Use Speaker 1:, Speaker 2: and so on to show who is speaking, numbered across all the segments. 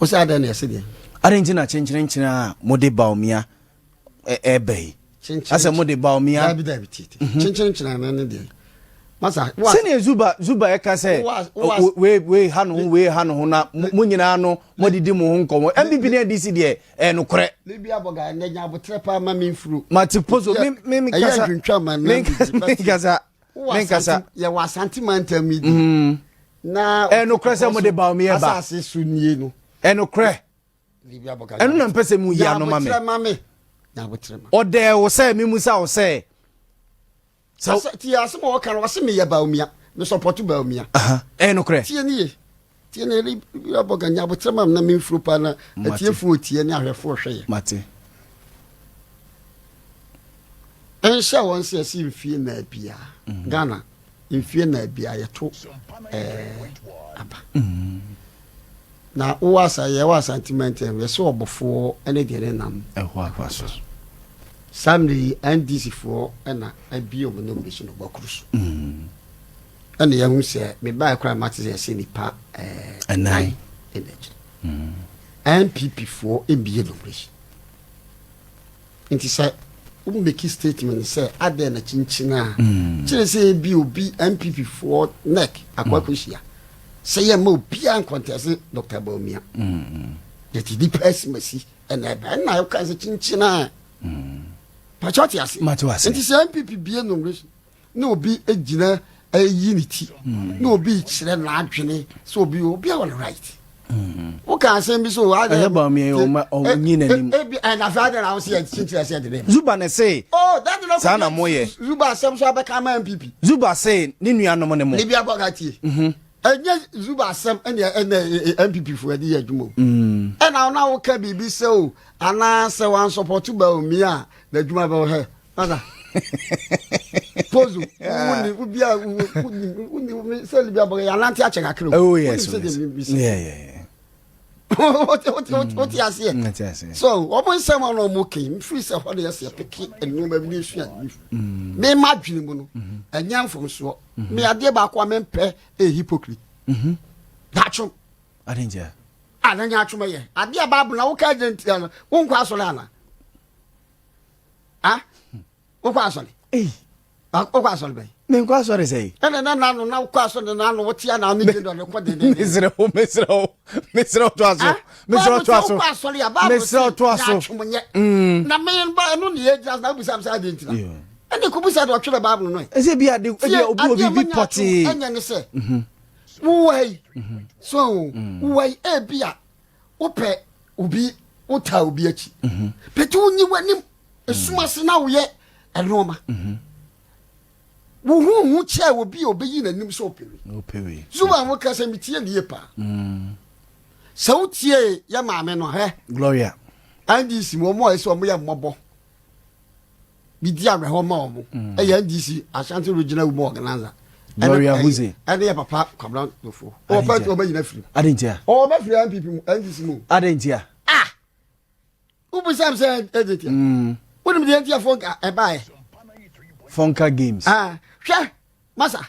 Speaker 1: Wo sɛ adɛn na ɛse deɛ?
Speaker 2: Adɛn nti na kyenkyerenkyene a mode Bawumia ɛɛba yi? Asɛ mode Bawumia.
Speaker 1: Dabi dabi tete. Kyenkyerenkyene no ne deɛ. Masa.
Speaker 2: Sɛnea Zuba Zuba ɛka sɛ wei wei ha no ho wei ha no ho na mo nyinaa no modidi mo ho nkɔmmɔ. NPP ne NDC deɛ ɛyɛ nokorɛ.
Speaker 1: Libya bɔga ɛnɛ nya abotrɛ paa ma me mfuro.
Speaker 2: Mate poso me me me kasa.
Speaker 1: Ɛyɛ adwintwa ma
Speaker 2: me kasa. Me nkasa.
Speaker 1: Yɛwɔ Asante mantam yi di. Na
Speaker 2: ɛnokorɛ sɛ mode Bawumia ba.
Speaker 1: Asase so nie no.
Speaker 2: Ɛnokorɛ. Ɛno na mpɛ sɛ mu yi ano ma me. Ɔdɛɛ wo sɛ memusa wo sɛ.
Speaker 1: Sɛ tie asɛm a ɔka no ɔse meyɛ Bawumia me support Bawumia.
Speaker 2: Ɛnokorɛ.
Speaker 1: Tie ne ye. Tie ne Libya bɔga nya abotrɛ ma me na memfuro paa na atiefoɔ tie ne ahwɛfoɔ hwɛ yɛ.
Speaker 2: Mate.
Speaker 1: Ɛnhyɛ wɔn sɛ ɛsi mfie na bia Ghana mfie na bia yɛto ɛɛ aba. Na wowɔ asa yɛwɔ Asante mantam yɛsɛ ɔbɔfoɔ ne deɛ ne nam
Speaker 2: ɛhɔ akwa so.
Speaker 1: Saa mmerɛ yi NDC foɔ na abie wɔn nomination wɔ bakuru so. Ɛna yɛhu sɛ mebaeɛ koraa mate sɛ yɛsɛ nipa ɛnan ɛna akyire. NPP foɔ mbie nomination. Nti sɛ wo make statement sɛ adɛn na kyinkyin a kyerɛ sɛ ebi obi NPP foɔ neck akɔ akɔhyia sɛ yɛ ma obiara nkɔntɛse Dr. Bawumia. Yɛte nipa asimasi ɛna ɛba ɛna ɛka sɛ kyinkyin a pakyɛ ɔte ase. Nti sɛ NPP bie nomination na obi gyina ayi ne ti na obi kyerɛ n'adwene sɛ obi obi a wɔ ne right. Woka asɛm bi so
Speaker 2: ɛyɛ Bawumia yi ɔma ɔnyi n'anim.
Speaker 1: Ebi ɛna afei adɛn na wosɛ yɛ kyinkyin ɛsɛ yɛde ne.
Speaker 2: Zuba ne se
Speaker 1: oh that na
Speaker 2: saa na moyɛ.
Speaker 1: Zuba asɛm so abɛka ama NPP.
Speaker 2: Zuba se ne nuanom ne mo.
Speaker 1: Ne bi abɔ ka tie. Ɛnyɛ Zuba asɛm ɛna ɛna NPP fo ɛde yɛ adwuma o. Ɛna ɔna woka biribi sɛ o anaasɛ wansɔpɔto Bawumia a n'adwuma bɛwɔ hɛ. Masa. Pozo. Wuni ubi a wuni wuni sɛ libi abɔgɛ yanante akyɛ kakra o.
Speaker 2: Oh yes. Oh, yes. Yeah yeah yeah.
Speaker 1: Wote aseɛ. So wɔn nsɛm a na wɔn kɛn mfiri sɛ hɔ na yɛsɛ peke nneɛma bi esua bi. Me ma adwene mu no ɛnyɛ mfomsoɔ. Me adeɛ baako a mempɛ ɛyɛ hypocrite. Datwom.
Speaker 2: Ade ntia.
Speaker 1: A na nyɛ atwom yɛ. Adeɛ a Bible na woka agye ntia no wonkɔ asɔre ana? Ah, wokɔ asɔre? Wokɔ asɔre bɛn?
Speaker 2: Menkɔ asɔre sɛ.
Speaker 1: Ɛna na nano na wokɔ asɔre na nano wote ana ne gye dɔre kɔ denden.
Speaker 2: Mesrɛ wo, mesrɛ wo, mesrɛ wo to aso. Mesrɛ wo to aso.
Speaker 1: Wokɔ asɔre a Bible
Speaker 2: mesrɛ wo to aso.
Speaker 1: Nyɛ. Mm. Na me ba ɛno ne yɛ gyina na wobisa me sɛ adeɛ ntina. Ɛne kɔbisa de ɔtwerɛ Bible no ɛ.
Speaker 2: Ɛsɛ bi ade bi obi wɔ biribi pɔtee.
Speaker 1: Ɛnyɛ ne sɛ. Wowɔ yi. So wowɔ yi ebi a wopɛ obi wotaa obi akyi pɛti wonyi w'anim esum ase na woyɛ ɛnoɔma wo ho hu kyɛ obi a obeyi n'anim sɛ ɔpɛwe zuba ho ka sɛ metie ne yie paa sɛ wotie yɛ maame no hɛ
Speaker 2: Gloria
Speaker 1: NDC mu ɔmo a ɛsɛ ɔmo yɛ mmɔbɔ bidi awerɛhɔ ma ɔmo mm. ɛyɛ NDC Ashanti Regional Women Organizer
Speaker 2: Gloria Huze
Speaker 1: ɛne yɛ papa Kwabena Dofo ɔwɔ pɛ ɔbɛ nyina firi
Speaker 2: adentia
Speaker 1: ɔbɛ firi NPP mu NDC mu
Speaker 2: adentia
Speaker 1: ah wobisam sɛ adentia mm. wonim deɛ ntia fɔnka ɛbaeɛ
Speaker 2: fɔnka games
Speaker 1: ah hwɛ masa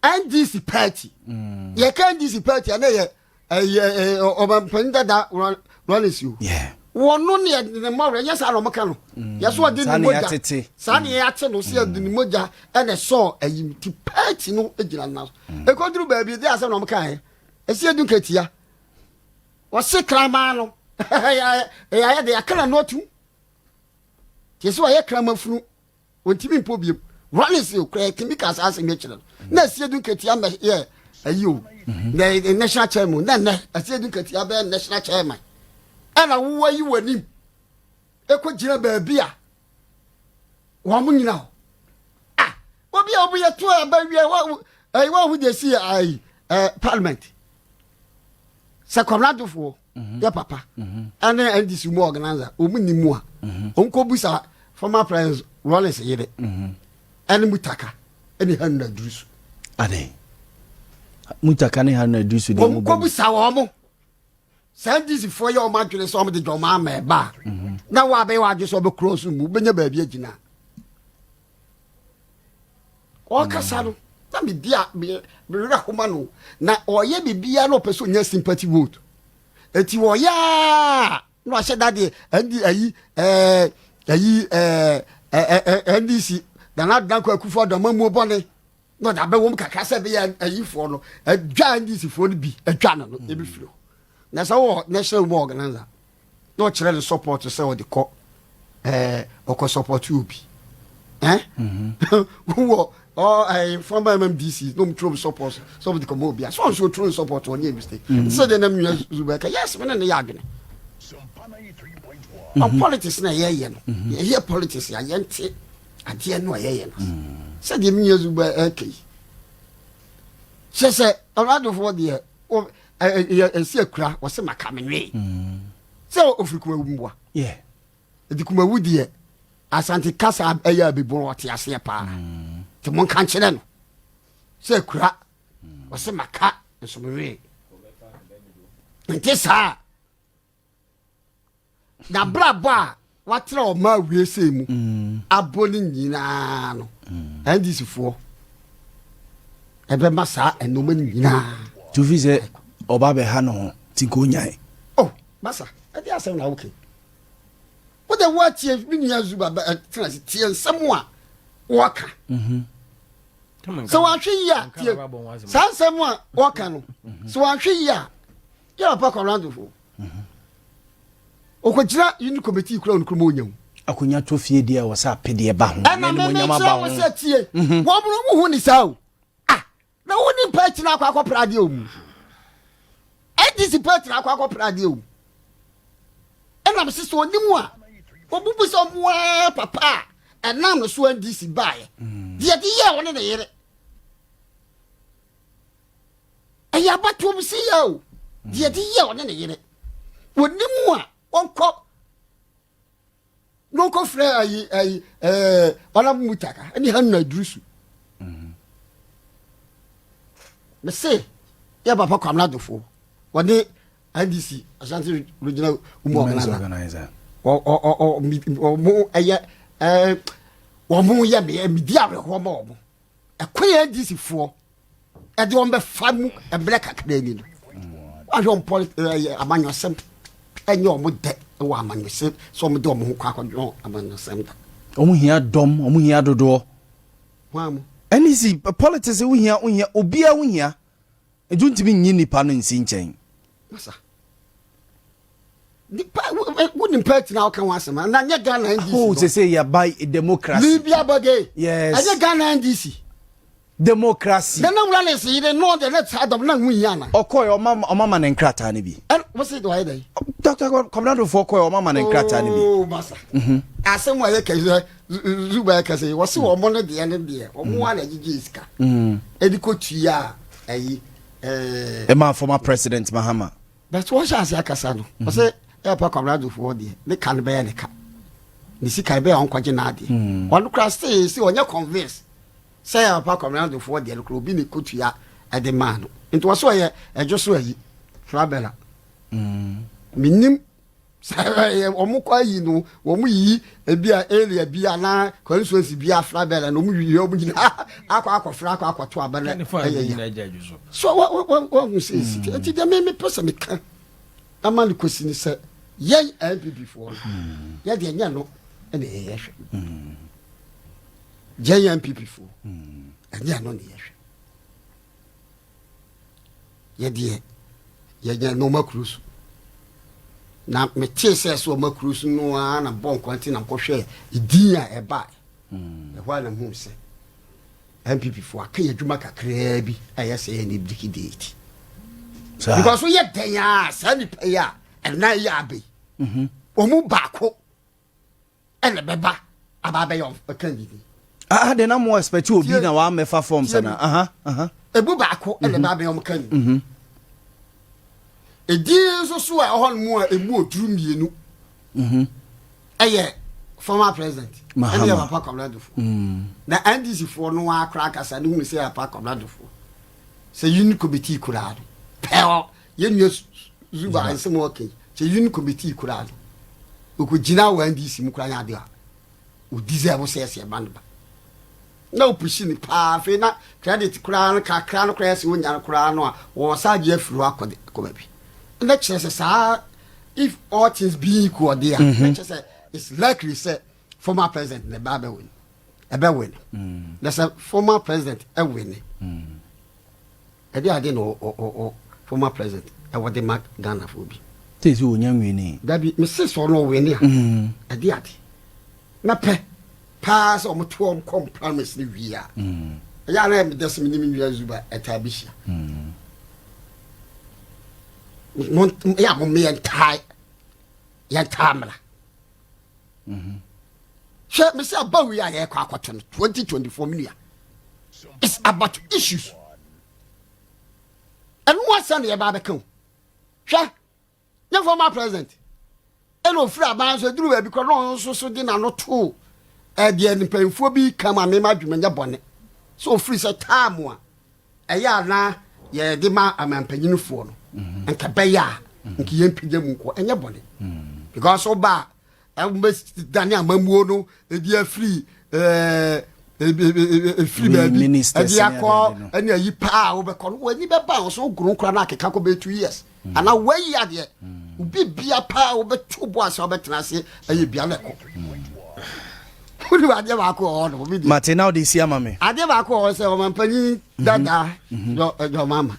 Speaker 1: NDC party mm. yɛka NDC party ɛnɛ yɛ ɛyɛ ɔbɛnpanyin dada Rawlings o wɔno ne yɛ ne mɔwerɛ nyɛ saa na ɔmoka no mm. yɛ so ɔde ne mogya saa ne yɛate no sɛ yɛde ne mogya ɛna ɛsɔɔ ayi ti party no gyina nna so ɛkɔduru baabi de asɛm na ɔmoka ɛ ɛsi edu nkatia wɔse kraman no ɛyɛ ayɛ de yɛaka na no atum te sɛ ɔyɛ kraman funu Ontumi mpo biom. Rawlings kura yɛtumi ka saa asɛm yi kyerɛ no. Na Asiedu Nketia mɛ yɛ ayi o. Mhm. Na national chairman na nnɛ Asiedu Nketia bɛyɛ national chairman. Ɛna wowɔ yi w'anim ɛkɔ gyina baabi a wɔn nyina hɔ. Ah, obi a obi yɛ to a bɛwie wɔ ɛyi wɔn ho deɛ si ayi ɛɛ parliament. Sɛ Kwabena Duffuor mhm. yɛ papa mhm. ɛne ndc mu organizer wɔn ni mu a mhm. wɔn kɔ busa former president Rawlings yere ɛne Mutaka ɛne Haruna Iddrisu.
Speaker 2: ade Mutaka ne Haruna Iddrisu
Speaker 1: de wɔn kɔ busa wɔn mo saa ndc foɔ yɛ wɔn adwene sɛ wɔn de dwom ama ɛba na wɔn abɛyɛ wɔn adwene sɛ wɔbɛ kuro so mu bɛnya baabi agyina. Ɔrekasa no, na medi a mewerɛ homa no. Na ɔyɛ biribiara na ɔpɛ sɛ ɔnya sympathy vote. Eti wɔyɛ a na wahyɛ da deɛ ɛndi ayi ɛɛ ayi ɛɛ ɛɛ NDC Nana Addo Dankwa Akufo Addo amamuo bɔne na ɔde abɛwɔ mu kakra sɛ ɛbɛyɛ ayifoɔ no adwa NDC foɔ no bi adwa no no ebi firi hɔ. Na sɛ wɔ national women organizer na ɔkyerɛ ne support sɛ ɔde kɔ ɛɛ ɔkɔ support obi ɛn wɔ ɔ ɛɛ former MMDC na ɔmo turo support sɛ ɔmo de kɔ mɔ obi a so ɔnso oturo support ɔnyɛ mistake sɛ deɛ nam nua Zuba ɛka yes me ne ne yɛ adwene on politics na yɛyɛ no yɛyɛ politics a yɛnte adeɛ no a yɛyɛ no sɛ deɛ me nua Zuba ɛka yi kyɛ sɛ ɔradofoɔ deɛ ɛsi akura wɔsɛ maka me nwee sɛ ofiri kumawu mboa nti kumawu deɛ asante kasa ɛyɛ abibɔ ɔte aseɛ paa nti monka nkyerɛ no sɛ akura wɔsɛ maka nsomwee nti saa N'abrabɔ a watra ɔma awie sei mu abɔ no nyinaa no, NDC foɔ ɛbɛma saa nneɛma no nyinaa.
Speaker 2: Tufi sɛ ɔba bɛha no ho ti nka onyae.
Speaker 1: Oh, masa, ɛde asɛm na woke. Wode woatie me nua Zuba tena ase tie nsɛm a wɔka. Mhm. Sɛ wɔahwɛ yi a tie saa nsɛm a wɔka no. Sɛ wɔahwɛ yi a yɛ papa Kɔrandofo. Ɔkɔgyina unit committee kura ɔno kuruma ɔnya mu.
Speaker 2: Akonya tɔ fie deɛ wɔ sɛ apedeɛ ba ho.
Speaker 1: Ɛna mɛmɛ kyerɛ wɔ sɛ tie. Mhm. Wɔn mo hu ne saa o. Ah, na wo ni mpa akyina akɔ akɔ pra adeɛ o. NDC pa akyina akɔ akɔ pra adeɛ o. Ɛna mese sɛ ɔnim a, ɔbubu sɛ ɔmo ara papa a ɛnam no so NDC baeɛ. Mm. Deɛ de yɛ ɔne ne yere. Ɛyɛ abatoɔ bi si yɛ o. Deɛ de yɛ ɔne ne yere. Wɔnim a wɔnkɔ na wɔnkɔ frɛ ayi ayi ɛɛ ɔnam mutaka ɛne ha nna aduru so. Mese yɛ papa Kwamina Dofo wɔne NDC Ashanti Regional Women Organizer wɔn ɛyɛ ɛɛ wɔn yɛ me medi awerɛhoɔ ma wɔn. Ɛkwan a NDC foɔ ɛde wɔn bɛfa mu mmerɛ kakra ni no wahwɛ wɔn pɔli ɛyɛ amanyɔsɛm ɛnyɛ wɔn dɛ wɔ amanyɔsɛm sɛ wɔn de wɔn ho kɔ akɔdwɔn amanyɔsɛm da.
Speaker 2: Wɔn hia dɔm, wɔn hia dodoɔ.
Speaker 1: Wɔn amu.
Speaker 2: NDC politics wo hia, wo hia, obiara wo hia. Nti wontumi nyi nipa no nsi nkyɛn.
Speaker 1: Masa. Nipa wo nipa atina wo ka ho asɛm na nyɛ Ghana NDC.
Speaker 2: Oh, sɛ sɛ yɛba democracy.
Speaker 1: Libya bɔge.
Speaker 2: Yes.
Speaker 1: Ɛnyɛ Ghana NDC.
Speaker 2: Democracy.
Speaker 1: Na na wura ne se yere no de ne saa dɔm na ho hia na.
Speaker 2: Ɔkɔɛ ɔma ɔma ma ne nkrataa no bi.
Speaker 1: Ɛn wo se de wayɛ dɛn?
Speaker 2: Dr. Kɔmnadofoɔ kɔɛ ɔma ma ne nkrataa no bi.
Speaker 1: Oh, masa. Mhm. Asɛm a yɛ kɛse Zuba yɛ kɛse wɔse wɔn no deɛ no deɛ wɔn a na gyegye sika.
Speaker 2: Mm.
Speaker 1: Ɛde kɔ tua ɛyi ɛɛ.
Speaker 2: Ɛma former president Mahama.
Speaker 1: But wɔhyɛ ase akasa no mhm. ɔsɛ ɛyɛ pa Kwabena Adofoɔ deɛ ne ka no bɛyɛ ne ka ne sika ɛbɛyɛ ɔnkɔgye n'adeɛ mm. ɔno kora see sɛ ɔnyɛ convince sɛ ɛyɛ pa Kwabena Adofoɔ deɛ no kora obi ne kotua ɛde maa no nti wɔsɛ ɔyɛ ɛdwo so ayi flabella
Speaker 2: mm.
Speaker 1: menim Sɛ wɔn kɔ ayi no, wɔn yiyi ebi a area bi anaa constituency bi afra bɛrɛ na wɔn yiyi wɔn nyinaa akɔ akɔfra akɔ akɔto aba na ɛyɛ ya. So wɔn wɔn wɔn ho sɛ esi ti nti deɛ mímí pɛ sɛ mi ka ama ne kosi ne sɛ yɛn NPP foɔ no yɛ deɛ nyɛ no ɛna yɛyɛ hwɛ yɛn NPP foɔ ɛnyɛ no na yɛhwɛ. Yɛdeɛ yɛnya nneɛma kuro so na metee sɛ ɛsɛ ɔma kuro so no ara na bɔ nkwa nti na mekɔhwɛ edin a ɛbaeɛ mm. ɛhɔ a na mehu sɛ npp foɔ aka yɛ adwuma kakraa bi a ɛyɛ sɛ yɛ ne briki date because woyɛ dɛn a saa nipa yi a ɛnan yɛ abɛ yi mhm. wɔn mu baako ɛna bɛba aba abɛyɛ ɔkandini.
Speaker 2: Ah, de na mo expect obi na wa mɛfa form sana. Aha, aha.
Speaker 1: Ebu baako ɛna bɛba abɛyɛ ɔmo kandini. Mhm. Edin nso so a ɛwɔ hɔ nom a emu oduru mmienu.
Speaker 2: Mhm.
Speaker 1: Ɛyɛ former president.
Speaker 2: Mahama.
Speaker 1: Ɛne yɛ papa Kwabena Duffuor.
Speaker 2: Mm.
Speaker 1: Na NDC foɔ no akora akasa ne hunu sɛ yɛ papa Kwabena Duffuor. Sɛ unit committee koraa no. Pɛɛ Yɛn nua Zuba nsɛm a ɔka yi, sɛ union committee koraa no, ɔkɔgyina wɔ NDC mu koraa nyɛ adeɛ a ɔdeserve sɛ ɛsɛ ɛma no ba. Na ɔpushi no paa, afei na credit koraa no kakra no koraa ɛsɛ ɔnya no koraa no a, wɔsa agye afiri hɔ akɔ akɔ baabi. Na kyerɛ sɛ saa, if all things be equal deɛ a, na kyerɛ sɛ it's likely sɛ former president na ɛbɛ abɛwin, ɛbɛwin. Na sɛ former president ɛwin, ɛde ade na ɔ former president ɛwɔ de ma Ghana fo bi.
Speaker 2: Sɛ sɛ ɔnya nwini.
Speaker 1: Dabi, mese sɛ ɔno ɔwin a, ɛde ade mɛpɛ paa sɛ ɔmo to ɔmo kɔm primaries ne wie a, ɛyɛ ana ɛmɛ dɛ sɛ me ne me nua Zuba ɛtaa bi hyia mo, yɛ a mo yɛn taa mmra. Hwɛ, mese aba wei a yɛkɔ akɔto no 2024, me nua, it's about issues. Ɛno asɛm na yɛba abɛka o. Hwɛ, nyɛ former president ɛna ofiri aban so eduru baabi kɔ na ɔno nso so de n'ano to ɛdeɛ mpanyinfoɔ bi kama mema adwuma nyɛ bɔne so ofiri sɛ taamu a ɛyɛ ana yɛde ma amampanyinfoɔ no, nka bɛyɛ a nka yɛn mpagya mu nkɔ, ɛnyɛ bɔne, because ɔba a ɛbɛ dane amamuo no ebi afiri efiri baabi
Speaker 2: ministers
Speaker 1: ɛde
Speaker 2: ne
Speaker 1: akɔ
Speaker 2: ade no.
Speaker 1: Ɛne ayi paa a wobɛkɔ no, w'ani bɛba wo so wogoro nkora no akeka kɔ bɛyɛ 2 years anaa wayi adeɛ obi bia paa wobɛto bo ase, wobɛtena ase ɛyɛ bia no ɛkɔ. Wonim adeɛ baako wɔ hɔ no, obi deɛ
Speaker 2: Mate, na wode si ama me.
Speaker 1: Adeɛ baako wɔ hɔ sɛ ɔmampanyin dada dɔmama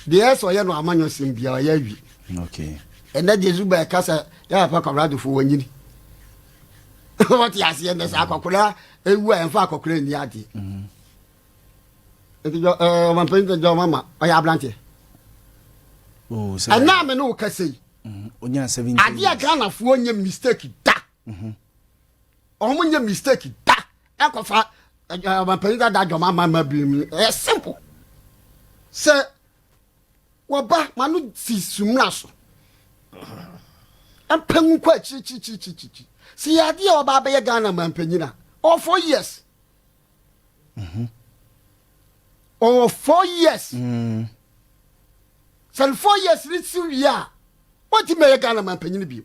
Speaker 1: deɛ ɛsɛ ɔyɛ no amanyɔ sɛm bia ɔyɛ awie. Ɛnɛ deɛ Zuba ɛka sɛ yɛ papa kɔmradofo wɔnyini, wɔte aseɛ. Nnɛ sɛ akɔkora ewu a, ɛmfa akɔkora nni adeɛ. Nti ɔmampanyin dada ɔmama ɔyɛ aberanteɛ.
Speaker 2: Oh, sɛ
Speaker 1: ɛnna me ne wo kasa yi,
Speaker 2: ɔnya 70
Speaker 1: adeɛ a
Speaker 2: years.
Speaker 1: Ghanafoɔ nyɛ mistake da, ɔmo nyɛ mistake da ɛkɔfa ɔmampanyin dada dwɔma ama ma bi mu. Ɛyɛ simple sɛ wɔba ma no si sumina so mpanyin kɔ akyirikyirikyirikyiri sɛ yɛ adeɛ a ɔba abɛyɛ Ghana mampanyin a, ɔwɔ 4 years, ɔwɔ 4 years. Sɛ no 4 years ne si wie a, wɔntumi bɛyɛ Ghana mampanyin bio.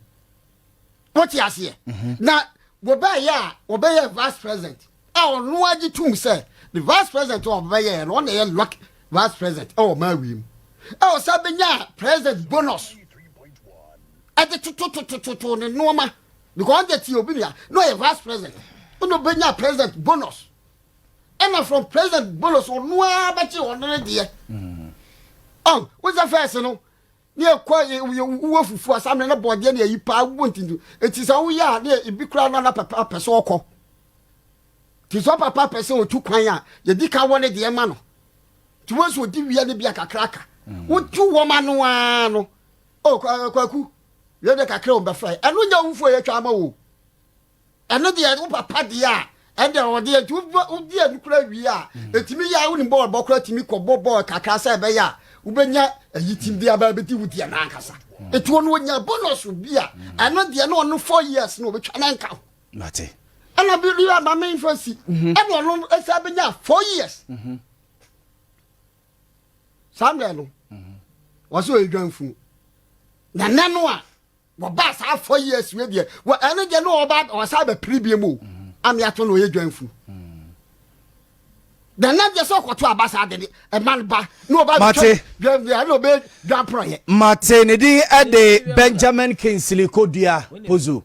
Speaker 1: Wote aseɛ? Na wɔbɛyɛ a wɔbɛyɛ vice president a, ɔno agye tum sɛ the vice president a ɔbɛyɛ no, ɔna yɛ lucky vice president ɛwɔ maa wie mu a ɔsan bɛnya president bonus ɛde tototototo ne nneɛma, because ɔde ti obi nua na ɔyɛ vice president, ɔna ɔbɛnya president bonus. Ɛna from president bonus, ɔno ara bɛkye ɔno ne deɛ ɔn wosɛ fɛs no ne ɛkɔ wowɔ fufu asamene ne bɔdeɛ ne ayi paa wobɔ ntintu. Eti sɛ woyɛ a, ne ebi koraa no na papa pɛ sɛ ɔkɔ nti sɛ papa pɛ sɛ ɔtu kwan a, yɛdi ka wɔ ne deɛ ma no. Nti wɔn nso ɔdi wia ne bia kakraka wotu wɔ ma no ara no o. Kwaku wia de kakra wɔn bɛfra. Ɛno nyɛ wo fufuo yɛtwa ama wo. Ɛno deɛ, wo papa deɛ a ɛdeɛ ɔdeɛ nti wodi ɛno kora wie a, ɛtumi yɛ a wonim bɔɔl bɔ kora, tumi kɔ bɔ bɔɔl kakra sɛ ɛbɛyɛ a wobɛnya ayi tim de aba bɛdi wo deɛ n'ankasa. Ɛti ɔno ɔnya bonus bi a, ɛno deɛ na ɔno 4 years na ɔbɛtwa ne nka ho.
Speaker 2: Mate.
Speaker 1: Ɛna bi bi ama me nfa si, ɛna ɔno ɛsɛ bɛnya 4 years. Saa mmerɛ no wɔsɛ ɔyɛ dwanfunu na nɛ no a wɔba saa 4 years wei deɛ wɔ, ɛno deɛ no ɔba ɔsa bɛpere bie mu o, ame ato na ɔyɛ dwanfunu na nɛ deɛ sɛ ɔkɔto aba saa de ne ɛma no ba na ɔba.
Speaker 2: Mate.
Speaker 1: Dwan ɛna ɔbɛ dwan porɔyɛ.
Speaker 2: Mate, ne din ɛde Benjamin Kingsley Kodua Pozo.